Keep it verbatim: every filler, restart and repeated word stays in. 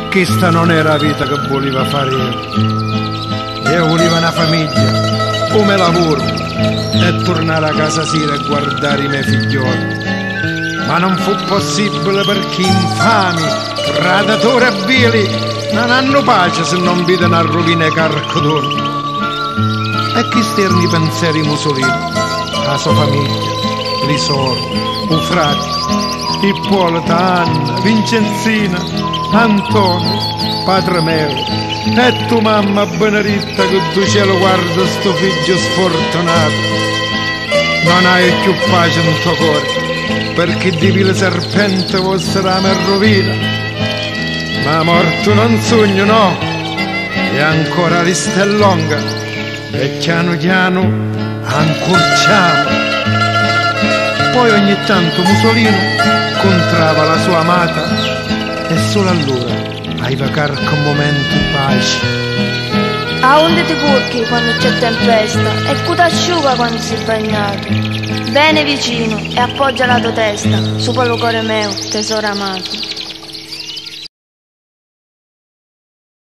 Chista non era a vita che vuliva fari eu. Eu vuliva na famigghia, u me lavuru e turnari a casa sira e guardari i me figghioli. Ma non fu possibili, pirchì infami, traditori e vili non hannu paci si non vidinu a ruvina i carcuduni. E chisti eranu i pinseri i Musulinu, a so famigghia, li soru, u frati, Ippolitu, Anna, Vincenzina, Antoni, patri meu, e tu mamma beneditta chi ddu celu guarda stu figghiu sfurtunatu. Non haiu cchiù paci nto cori, pirchì di vili serpenti vostra me ruvina. Ma mortu non sugnu, no, e ancora a lista è longa. E chianu chianu ancurciamu. Poi ogni tantu Musolinu cuntrava la sua amata e sulu allura aiva carchi mumentu i paci. Aundi ti curchi quannu c'è tempesta e cu t'asciuga quannu si bagnatu? Veni vicinu e appoggia la to testa supra lu cori meu, tesoru amatu.